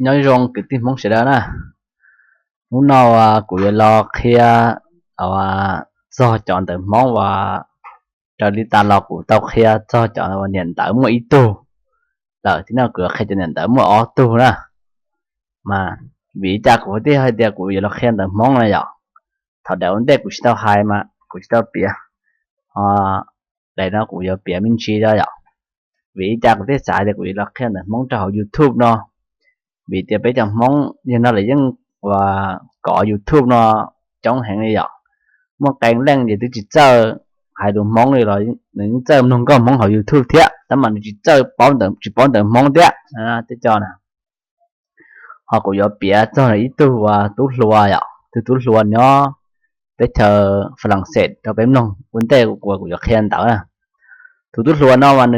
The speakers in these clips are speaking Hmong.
Nyob zoo kwv tij Hmoob sawv daws na. Hnub no kuv yuav los qhia txog cov ntawv Hmoob uas raws li tas los kuv tau qhia txog cov niam ntawv muaj ib tug lawm, thiab no kuv yuav qhia cov niam ntawv muaj ob tug na. Mas vim li cas kuv thiaj hais tias kuv yuav los qhia ntawv Hmoob na yom? Thaum ntawd ua ntej kuv tsis tau hais mas kuv tsis tau piav, daim no kuv yuav piav me ntsis yom. Vim li cas kuv thiaj xav tias kuv yuav los qhia ntawv Hmoob rau hauv YouTube no? Vim tias peb cov Hmoob yog no lawv yeej ua kov YouTube no coob heev li yom. Muaj qee leej ces twb tsis txawj hais lus Hmoob li los nws yeej txawj mloog nkauj Hmoob hauv YouTube thiab, tab mas nws tsis txawj, tsis paub ntawv Hmoob thiab. Tej co na, ho kuv yuav piav txog ib tug uas tub hluas yom, tug tub hluas nyob teb chaws Falaxees rau peb mloog ua ntej kuv kuv yuav qhia ntawv na. Tus tub hluas no mas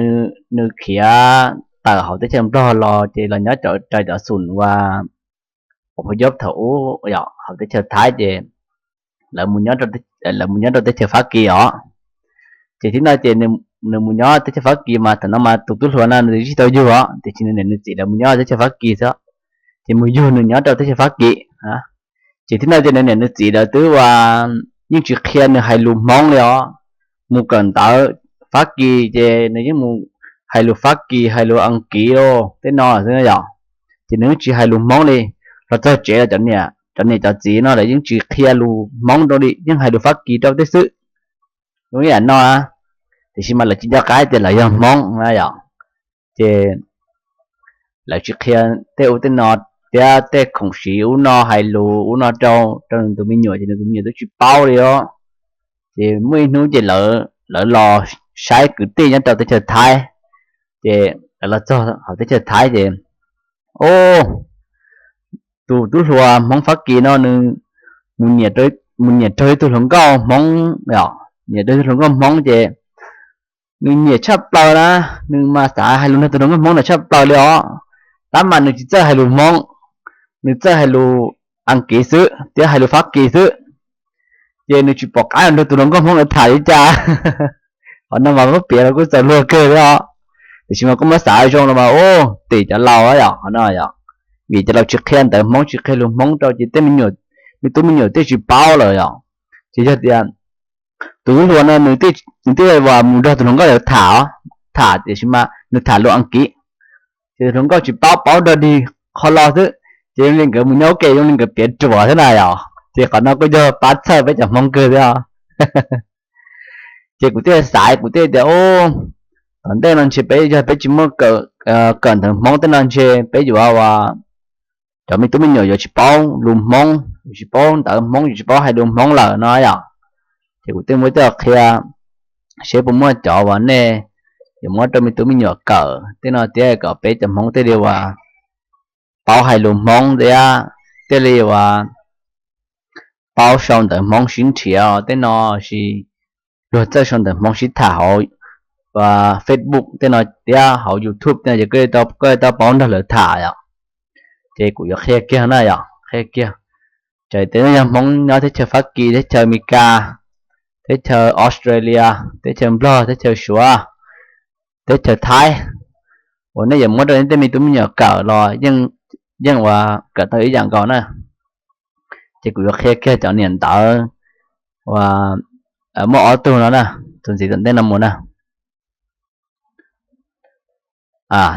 nws khiav tawm hauv teb chaws Nplog los ces los nyob raws cov xum uas ua phob yob thaum ub yom, hauv teb chaws Thaib ces lawv mus nyob rau teb chaws Fab Kis os. Ces tib no ces nws mus nyob teb chaws Fab Kis mas thaum no mas tus tub hluas no nws tsis tau yug os, tiam sis nws niam nws txiv lawv mus nyob teb chaws Fab Kis xwb, ces mus yug nws nyob rau teb chaws Fab Kis. Ces tib no ces nws niam nws txiv lawv twb ua yeej tsis qhia nws hais lus Hmoob li os. Mus kawm ntawv Fab Kis ces nws yeej mus hais lus Fab Kis, hais lus Askiv los tej no xwb yom. Ces nws yeej tsis hais lus Hmoob li. Los txog tsev los cov niam cov txiv no lawv yeej tsis qhia lus Hmoob rau li, yeej hais lus Fab Kis rau tej xwb. Zoo ib yam no, tiam sis mas lawv tsis nco qab tias lawv yog Hmoob na yom. Ces lawv tsis qhia tej ub tej no thiab tej khoom siv ub no hais lus ub no rau rau nws tus me nyuam, ces nws tus me nyuam twb tsis paub li os. Ces muaj ib hnub ces lawv los saib kwv tij nyob rau teb chaws Thaib. Ces lawv los txog hauv teb chaws Thaib ces, o, tus tub hluas Hmoob Fab Kis no nws mus nyiam raug ib tug hluas nkauj Hmoob, nyiam raug ib tug hluas nkauj Hmoob ces nws nyiam tshaj plaws na, nws mas xav hais lus nrog tus hluas nkauj Hmoob ntawd tshaj plaws li os. Tab mas nws tsis txawj hais lus Hmoob, nws txawj hais lus Askiv xwb thiab hais lus Fab Kis xwb. Ces nws tsis pom qab nrog tus hluas nkauj Hmoob ntawd tham li cas. Qhov no mas muab piav los kuj txaus luag kawg li os. Tiam sis mas kuj muab xav zoo los mas, u, tim cov laus yom, qhov no yom. Vim cov laus tsis qhia ntawv Hmoob, tsis qhia lus Hmoob rau ces tej me nyuam, me tub me nyuam thiaj tsis paub lawm yom. Ces yog tias tus tub hluas no nws thiaj mus nrog tus hluas nkauj ntawd tham, tham tiam sis mas nws tham lus Askiv. Ces tus hluas nkauj tsis paub, paub dog dig qho lo xwb. Ces zoo li nkawd mus nyob ua ke zoo li nkawd piav ruam xwb na yom. Ces qhov no kuj yog pab txhawj peb cov Hmoob kawg thiab. Ces kuv thiaj xav, kuv thiaj tias, u, tom ntej no ntshe peb yog peb tsis muaj kawm ntawv Hmoob tej no ntshe peb yuav ua, cov me tub me nyuam yuav tsis paub lus Hmoob, yuav tsis paub ntawv Hmoob, yuav tsis paub hais lus Hmoob lawm no yom. Ces kuv thiaj muab coj qhia seb puas muaj cov uas nej yuav muab rau me tub me nyuam kawm tej no thiab kom peb cov Hmoob thiaj li uas paub hais lus Hmoob thiab thiaj li uas paub sau ntawv Hmoob sib nrhiav tej no, sis luag txawj sau ntawv Hmoob sib tham hauv Facebook tej no thiab hauv YouTube tej no ces koj tau paub nrog lawv tham yom. Ces kuv yuav qhia kiag na yom, qhia kiag. Txawm tias yog Hmoob nyob teb chaws Fab Kis, teb chaws Amelikas, teb chaws Australia, teb chaws Nplog, teb chaws Suav, teb chaws Thaib, uas nej yuav muab rau nej tej me tub me nyuam kawm los yeej uas kawm tau ib yam nkaus na. Ces kuv yuav qhia kiag cov niam ntawv uas muaj ob tug no na, tus ntxiv tom ntej no mus na.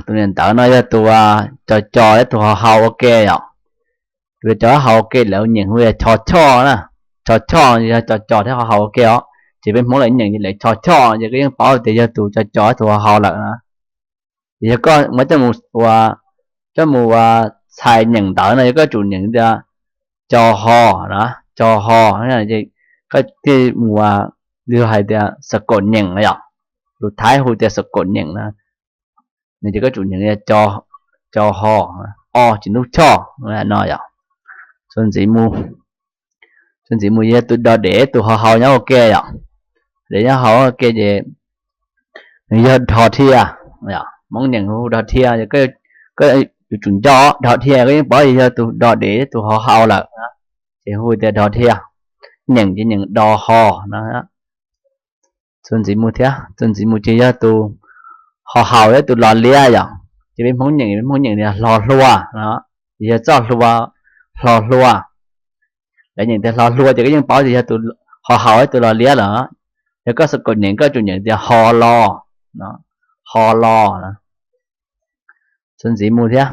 Tus niam ntawv no yog tus co co thiab tus ho hau ua ke yom. Tus co co thiab ho hau ua ke lawv nyeem hu yog Cho Choj na. Cho Choj yog co co thiab ho hau ua ke os. Ces peb Hmoob lawv nyeem lawv Cho Choj, ces koj yeej paub tias yog tus co co thiab tus ho hau lawm na. Ces yog koj muab coj mus ua, coj mus ua txhais nyeem ntawv no yog koj tsum nyeem tias co ho na, co ho. Koj thiaj mus ua, lawv hais tias sas kom nyeem na yom. Lus Thaib hu tias sas kom nyeem na. Nws ces koj tsum nyeem tias co ho, o tsis ntub choj no yom. Txuas ntxiv mus, txuas ntxiv mus yog tus do dev tus ho hau nyob ua ke yom. Dev nyob hau ua ke ces nws yog do thia, Hmoob nyeem hu do thia, koj yuav tsum nco do thia, koj yeej paub yog tus do dev tus ho hau lawm, ces hu tias do thia. Nyeem ces nyeem do ho no. Txuas ntxiv mus thiab, txuas ntxiv mus ces yog tus ho hau thiab tus lo liab yom. Ces peb Hmoob nyeem, peb Hmoob nyeem tias hlo hlua no. ces yog txoj hlua, hlo hlua. Lawv nyeem tias hlo hlua ces koj yeej paub tias yog tus ho haus thiab tus los liab lawm. Yog koj xav kom nyeem koj tsum nyeem tias ho lo, ho lo. Txuas ntxiv mus thiab,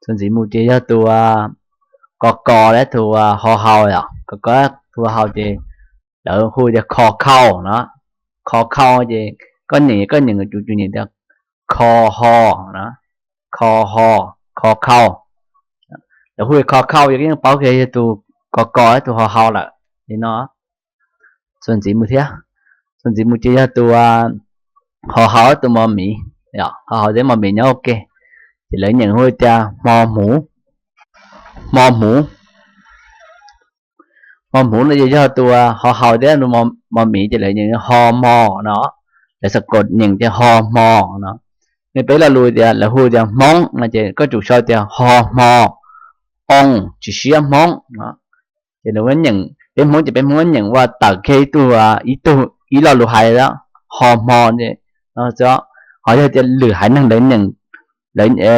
txuas ntxiv mus ces yog tus ko ko thiab tus ho haus os, ko ko tus ho haus ces lawv hu tias kho khau no, kho khau ces koj nyeem, koj nyeem tsum nyeem tias kho ho, kho ho, kho khau. Lawv hu kho khau ces koj yeej paub kiag yog tus ko ko thiab tus ho haus lawm li no. Txuas ntxiv mus thiab, txuas ntxiv mus ces yog tus ho haus thiab tus mos mis, ho haus thiab mos mis nyob ua ke, ces lawv nyeem hu tias hmo hmuv, hmo hmuv. Hmo hmuv no ces yog tus ho haus thiab mos mis ces lawv nyeem ho hmo no, lawv xav kom nyeem tias ho hmo no. Nej peb lo lus tias lawv hu tias hmoob no ces koj tsum sau tias ho hmo, oo tsis siab hmoob no. Ces nyeem, peb hmoob ces peb hmoob nyeem ua tawm kiag ib tug, ib tug ib lo lus hais, ho hmo no. Ho yog tias lwm haiv neeg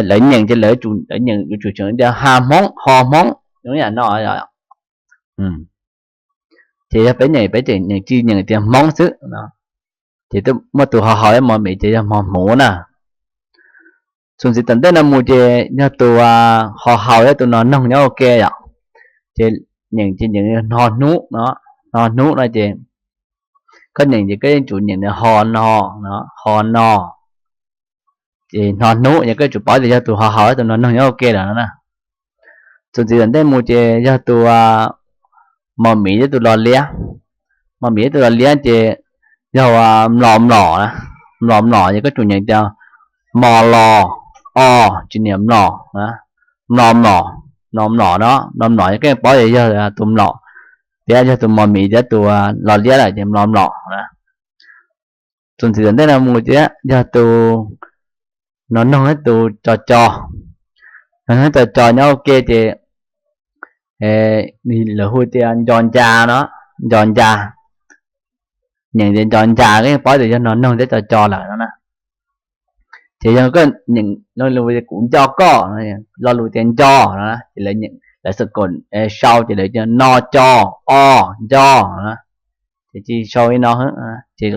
lawv nyeem ces lawv nyeem yuav tsum tseem tias ha hmoob, ho hmoob no. Ces yog peb nyeem peb tseem nyeem tsis nyeem tias hmoob xwb no. Ces muaj tus ho haus thiab mos mis ces yog hmo hmuv na. Txuas ntxiv tom ntej no mus ces yog tus ho haus thiab tus no noog nyob ua ke yom. Ces nyeem ces nyeem hno hnub no, hno hnub no ces koj nyeem ces koj yeej tsum nyeem ho no, ho no. Ces hno hnub ces koj tsum paub tias yog tus ho haus thiab tus no noog nyob ua ke lawm no na. Txuas ntxiv tom ntej mus ces yog tus mos mis thiab tus los liab, mos mis thiab tus los liab ces yog mlos mlom, mlos mlom ces koj tsum nyeem tias mos los, o tsis niam mlom, mlos mlom, mlos mlom no, mlos mlom ces koj yeej paub tias yog tus mlom thiab yog tus mos mis thiab tus los liab lawm ces mlos mlom na. Txuas ntxiv tom ntej no mus thiab yog tus no noog thiab tus co co, no noog thiab co co nyob ua ke ces lawv hu tias nco nca no, nco nca. Nyeem tias nco nca koj yeej paub tias yog no noog thiab co co lawm no na. Ces yog koj nyeem lo lus kuv nco koj, lo lus tias nco no ces lawv xav kom sau ces lawv tias no co, o nco no. Ces tsis sau li no, ces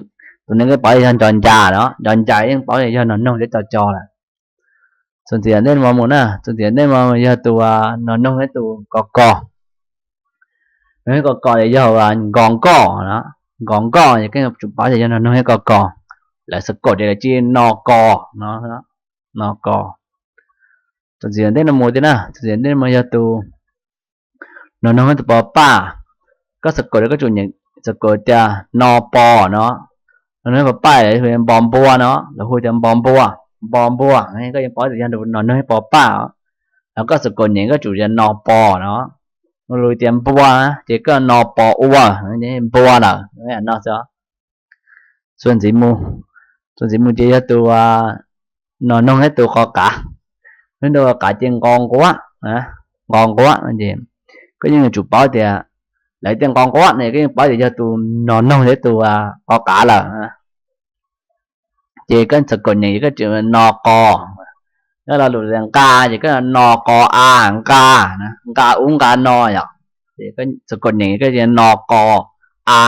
tus neeg koj paub yog nco nca no, nco nca yeej paub yog no noog thiab co co lawm. Txuas ntxiv tom ntej no mus na, txuas ntxiv tom ntej no yog tus no noog thiab tus ko ko. No noog ko ko ces yog nkos nkoj no, nkos nkoj ces koj tsum paub tias yog no noog thiab ko ko. Lawv xav kom ces lawv tsis no ko no, no ko. Txuas ntxiv tom ntej no mus thiab na, txuas ntxiv tom ntej no mus yog tus no noog thiab tus pos paj. Koj xav kom koj tsum nyeem, xav kom tias no pos no, no noog thiab pos paj lawv hu npo npua no, lawv hu tias npo npua, npo npua, koj yeej paub tias yog no noog thiab pos paj os. Los koj xav kom nyeem koj tsum tias no pos no, lus tias npua ces koj no pos ua, npua lawm no xwb. Txuas ntxiv mus, txuas ntxiv mus ces yog tus no noog thiab tus qos qav. Noog tus qos qav ces nqos nquab, nqos nquab no ces koj yeej tsum paub tias lawv tias nqos nquab no koj yeej paub tias yog tus no noog thiab tus qos qav lawm. Ces koj xav kom nyeem koj tsum no qos. Koj lo lus tias nqa ces koj no qos a, nqa, nqa ub nqa no yom. Ces koj xav kom nyeem koj no qos a,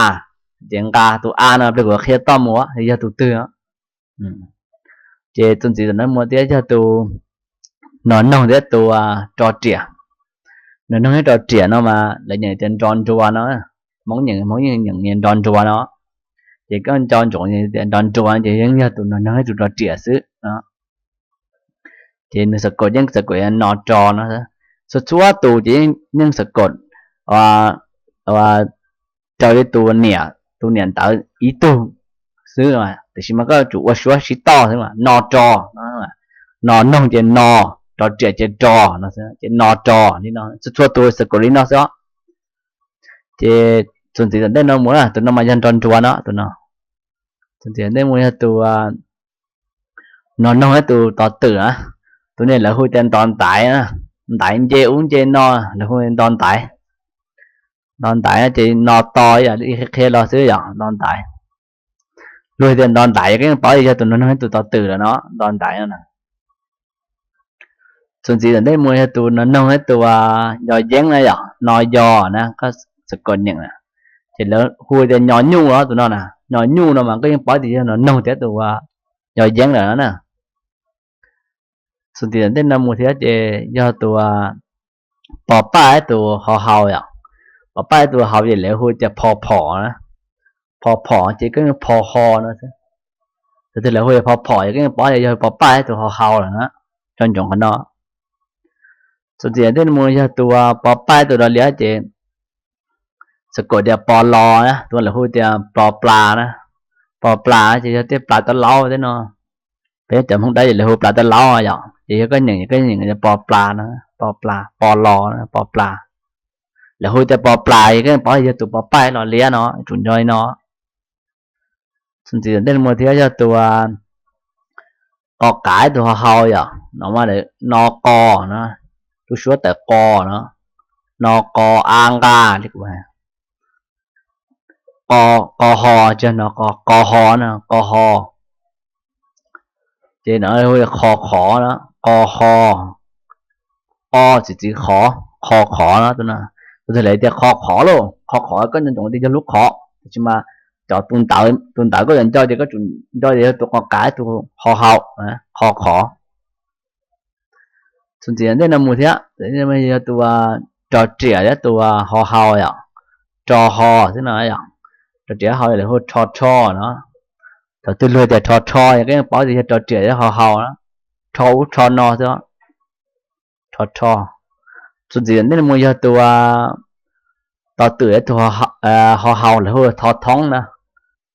ces nqa, tus a no pliag kuv qhia toj mus yog tus twg. Ces txuas ntxiv tom no mus thiab yog tus no noog thiab tus tso riam. No noog thiab tso riam no mas lawv nyeem tias nro nrua no, Hmoob nyeem, Hmoob yeej nyeem nro nrua no. Ces koj nco ntsoov tias nro nrua ces yeej yog tus no noog thiab tus tso riam xwb no. Ces nws xav kom yeej xav kom no tso no, txhua txhua tus ces yeej xav kom raws li tus niam, tus niam ntawv ib tug xwb, tiam sis mas koj tsum ua suab sib toj xwb, no tso, no noog ces no, tso riam ces ro no, ces no tso li no, txhua txhua tus xav kom li no xwb os. Ces txuas ntxiv tom ntej no mus na, tus no mas yog nro nrua no, tus no. Txuas ntxiv tom ntej mus yog tus no noog thiab tus to twm na, tus no lawv hu tias nto ntaiv, ntaiv nce ub nce no, lawv hu nto ntaiv. Nto ntaiv ces no to ib yam li qhia los xwb yom, nto ntaiv. Luag tias nto ntaiv koj yeej paub yog tus no noog thiab tus to twm lawm no, nto ntaiv no. Tus ntxiv tom ntej mus yog tus no noog, tus yos yeeb na yom, no yos na, koj xav kom nyeem na, ces lawv hu tias nyo nyuj los tus no na, nyo nyuj no mas koj yeej paub tias yog no noog thiab tus yos yeeb lawm na. Tus ntxiv tom ntej no mus thiab ces yog tus pos paj ib tus ho hau yom. Pos paj ib tus hau ces lawv hu tias pho phom na, pho phom ces koj yeej pho ho no. Thaum twg lawv hu tias pho phom ces koj yeej paub tias yog pos paj ib tus ho hau lawm na, cov ntsoov qhov no. Tus ntxiv tom ntej mus yog tus pos paj ib tus dog liab ces xav kom tias pos los na, tus lawv hu tias pos plas na, pos plas ces yog tej plas taub laub tej no. Peb cov Hmoob Dawb ces lawv hu plas taub laub yom, ces yog koj nyeem ces koj nyeem tias pos plas no, pos plas, pos los na, pos plas. Lawv hu tias pos plas ces koj yeej paub yog tus pos paj los liab no, tsum nco li no. Tus ntxiv tom ntej mus thiab yog tus qos qav ib tus ho hau yom, no mas no qos no, lub suab tawm qos no, no qos a nqa li kuv hais, qos ho, tsis yog no qos, qos ho no, qos ho. Ces no hu qho qhov no, qos ho, o txiv txiv qhov, qho qhov no. Tus twg lawv tias qho qhov lauj, qho qhov koj nco ntsoov tias yog lub qhov, tiam sis mas cov tus ntawv, tus ntawv koj yuav nco ces koj tsum nco tias yog tus qos qav tus ho hau, qho qhov. Tus ntxiv tom ntej no mus thiab, yog tus rog riam thiab tus ho hau yom, rog ho xwb no yom. Rog riam ho hau lawv hu rho rho no. Thaum twg luag tias rho rho ces koj yeej paub tias yog rog riam thiab ho hau na, rho ub rho no xwb, rho rho. Tus ntxiv tom ntej no mus yog tus to twm thiab tus ho hau lawv hu tho thoob na,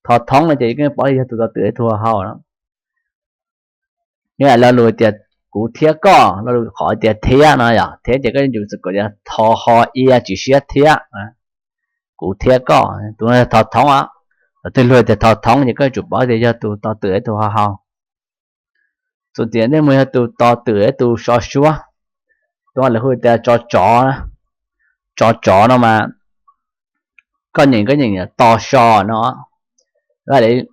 tho thoob no ces koj yeej paub yog tus to twm thiab tus ho hau na. Nyob lo lus tias kuv thiab koj, lo lus qhov tias thiab no yom, thiab ces koj yuav tsum xav kom tias tho ho ia tsis siab thiab, kuv thiab koj, tus no yog tho thoob. Thaum twg luag tias tho thoob ces koj yuav tsum paub tias yog tus to twm thiab tus ho hau. Tus ntxiv tom ntej mus yog tus to twm thiab tus so suab, tus lawv hu tias tso tsov, tso tsov no mas koj nyeem koj nyeem to so no.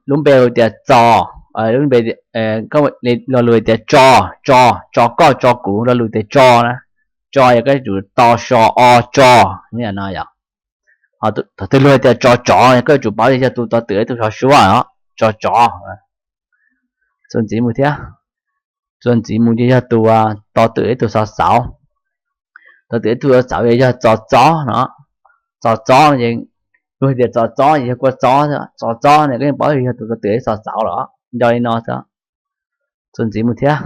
Lub npe hu tias txo, lub npe, lo lus tias tso, tso, tso koj tso kuv, lo lus tias tso na, tso yog koj yuav tsum to so o tso, no yom. Thaum twg luag tias tso tsov koj yuav tsum paub tias yog tus to twm thiab tus so suab os, tso tsov. Txuas ntxiv mus thiab, txuas ntxiv mus ces yog tus to twm thiab tus xo xauv. To twm thiab tus xo xauv yog txo txob no, txo txob no ces luag tias txo txob ces yog kua txob, txo txob no koj yeej paub yog tus to twm thiab xo xauv los nco li no xwb. Txuas ntxiv mus thiab,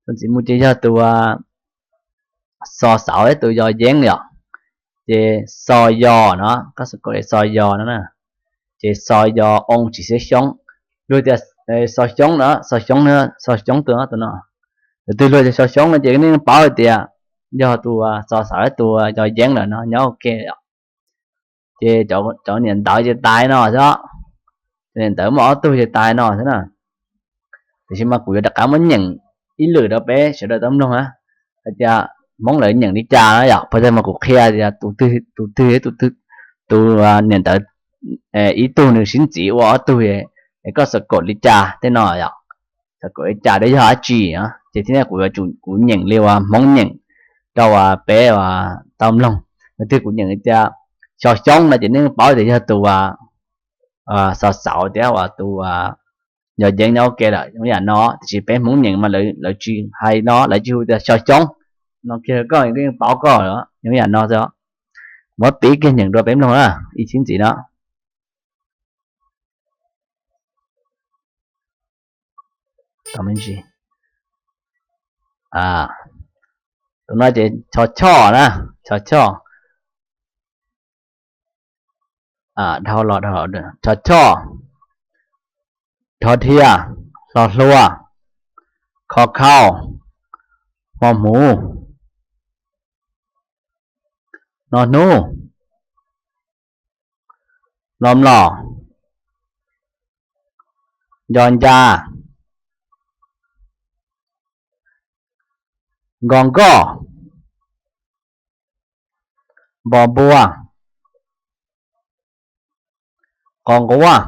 txuas ntxiv mus ces yog tus xo xauv thiab tus yos yeeb yom, ces xo yos no, koj xav kom xo yos no na, ces xo yos oo tsis siab xyoob. Luag tias xo xyoob no, xo xyoob, xo xyoob tus no, tus no. Thaum twg luag tias xo xyoob no ces nej paub hais tias yog tus xo xauv thiab tus yos yeeb lawm no nyob ua ke yom. Ces cov niam ntawv ces tas no xwb, cov niam ntawv muaj ob tug ces tas no xwb na. Tiam sis mas kuv yuav rov qab muab nyeem ib lwm rau peb sawv daws tau mloog na, hais tias Hmoob lawv nyeem li cas na yom. Phas tas mas kuv qhia tias tus twg, tus twg, tus niam ntawv ib tug nws sib ntxiv ua ob tug, es koj xav kom li cas tej no yom, xav kom li cas rau yog dab tsi, ces thiab kuv yuav tsum kuv nyeem li uas Hmoob nyeem rau uas peb uas tau mloog. Tus twg kuv nyeem li tias xyo xyoob no ces nej paub tias yog tus xo xauv thiab uas tus yos yeeb nyob ua ke lawm, zoo yam no. Tiam sis peb Hmoob nyeem mas lawv tsis hais no, lawv tsis hu tias xyo xyoob no kiag, koj yeej paub koj lawm, zoo yam no xwb. Muab piv kiag nyeem rau peb mloog na, ib chim ntxiv no. Tus no ces cho choj na, cho choj, dhau los dhau los, cho choj, dhos dhia, hlo hlua, kho khau, hmo hmuv, no hnub, mlo mlom, nco nca, nko nkoj, npo npua, qo nquab,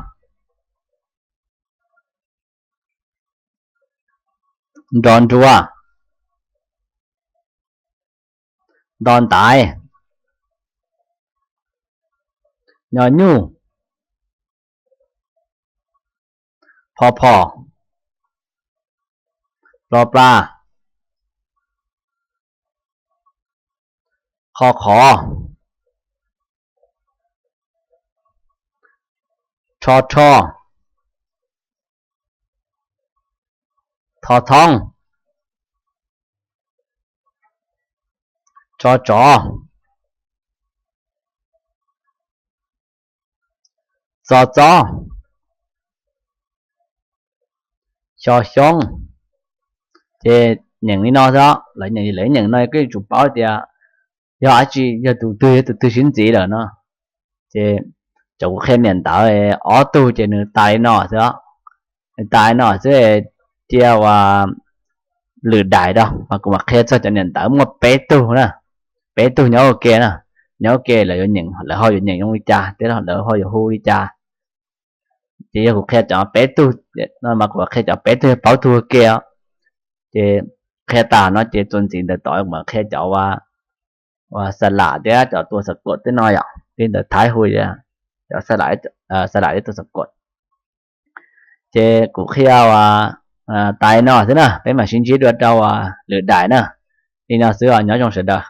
nro nrua, Nto ntaiv. Nyo nyuj. Pho phom. Plo pla. Qho qhov. Rho rho. Tho thoob. Tso tsov. Txo txob. Xyo xyoob. Ces nyeem li no xwb, lawv nyeem, lawv nyeem no koj yuav tsum paub tias yog dab tsi, yog tus twg, yog tus twg sib ntxiv lawm no. Ces cov kuv qhia niam ntawv ob tug ces nws tas li no xwb, nws tas li no xwb. Cia uas lwm daim rau mas kuv mam qhia txog cov niam ntawv muaj peb tug na, peb tug nyob ua ke na, nyob ua ke lawv yuav nyeem, lawv ho yuav nyeem zoo li cas thiab lawv ho yuav hu li cas. Ces yog kuv qhia cov peb tug no mas kuv qhia cov peb tug yog paub tug ua ke os. Ces qhia tas no ces txuas ntxiv ntawm tod kuv mam qhia cov uas xa lam thiab cov tua xa kod tej no yom, li ntawd Thaib hu cov xa lam thiab tua xa kod. Ces kuv qhia uas tas li no xwb na, peb mam sib ntsib dua rau uas lwm daim na. Li no xwb os, nyob zoo sawv daws.